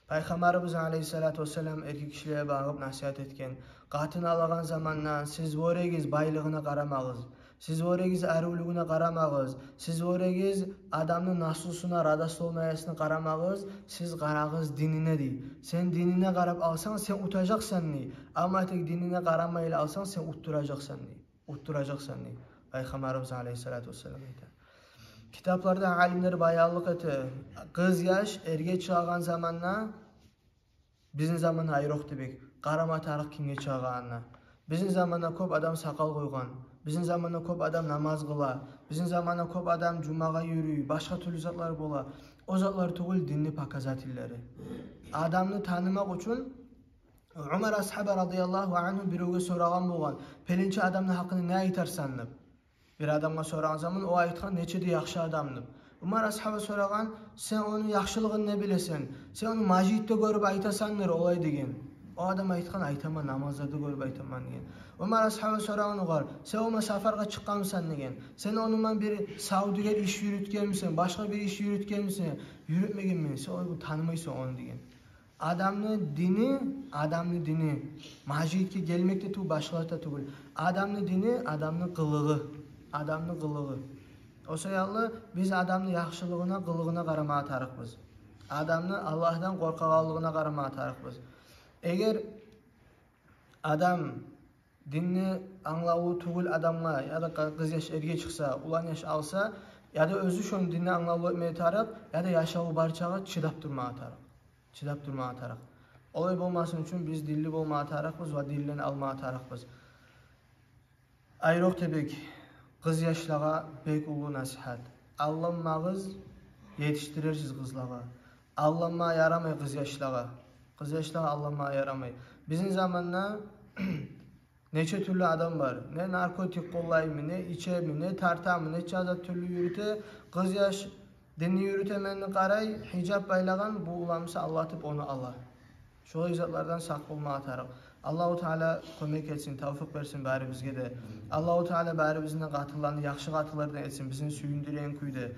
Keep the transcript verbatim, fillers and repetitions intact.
Пайхаммарыбыз алейгьиссалату вассалам эркек гишилеге багъып насигьат этген: «Къатын алагъан заманда сиз вёрегиз байлыгъына къарамагъыз, сиз вёрегиз аривлюгюне къарамагъыз, сиз вёрегиз адамны наслусуна, родословнаясына къарамагъыз, сиз къарагъыз динине», — дей. «Сен динине къарап алсанг, сен утажакъсан», — дей. «Амма тек динине къарамайлы алсанг, сен утдуражакъсан», — дей. «Утдуражакъсан», — дей Пайхаммарыбыз алейгьиссалату вассалам, айта. Китапларда алимлер баянлыкъ эте: къыз яш эрге чыгъагъан заманда, бизин заманда айрокъ дебек, къарама тарыкъ кимге чыгъагъанына. Бизин заманда кёп адам сакъал къойгъан, бизин заманда кёп адам намаз къыла, бизин заманда кёп адам жумагъа юрюй, башгъа тюрлю затлар бола. О затлар тюгюл динни показательлери. Адамны танымакъ учун Умар асгьаба радияллагьу ангьу биревге сорагъан болгъан: «Пеленче адамны гьакъында не айтарсан?» — деп. Бир адамгъа сорагъан заман, о айтгъан: «Нече де яхшы адам», — деп. Умар асгьаба сорагъан: «Сен ону яхшылыгъын не билесен? Сен ону межитде гёрюп айтасандыр олай», — деген. О адам айтгъан: «Айтаман, намазларда гёрюп айтаман», — деген. Умар асгьаба сорагъан огъар: «Сен онуман сапаргъа чыкъгъанмысан?» — деген. «Сен онуман бир савдюгер иш юрютгенмисен, башгъа бир иш юрютгенмисен?» «Юрютмегенмен». «Сен ону танымайсан ону», — деген. Адамны дини, адамны дини межитге гелмек де тюгюл, башгъалар да тюгюл. Адамны дини — адамны къылыгъы, адамны къылыгъы. О саялы биз адамны яхшылыгъына, къылыгъына къарамагъа тарыкъбыз. Адамны Аллагьдан къоркъагъанлыгъына къарамагъа тарыкъбыз. Эгер адам динни англавлу тюгюл адамгъа, яда къы-, къыз яш эрге чыкъса, улан яш алса, яда оьзю шону динни англавлу этмеге тарыкъ, яда яшаву барчагъа чыдап турмагъа тарыкъ. Чыдап турмагъа тарыкъ. Олай болмасын учун биз динли болмагъа тарыкъбыз ва динлени алмагъа тарыкъбыз. Айрокъ дебек къыз яшлагъа бек уллу насигьат: алданмагъыз, етишдирерсиз къызлагъа. Алданма ярамай къыз яшлагъа. Къыз яшлагъа алданма ярамай. Бизин заманда нече тюрлю адам бар. Не наркотик къоллаймы, не ичеми, не тартамы, нече зат тюрлю юрюте. Къыз яш динни юрютеменни къарай, гьижап байлагъан, бу уламса алдатып ону ала. Шолай затлардан сакъ болмагъа тарыкъ. Аллагьу Таала кёмек этсин, тавфикъ берсин барибизге де. Аллагьу Таала барибизни де къатынларын яхшы къатынлардан этсин, бизин сююндюреген кюйде.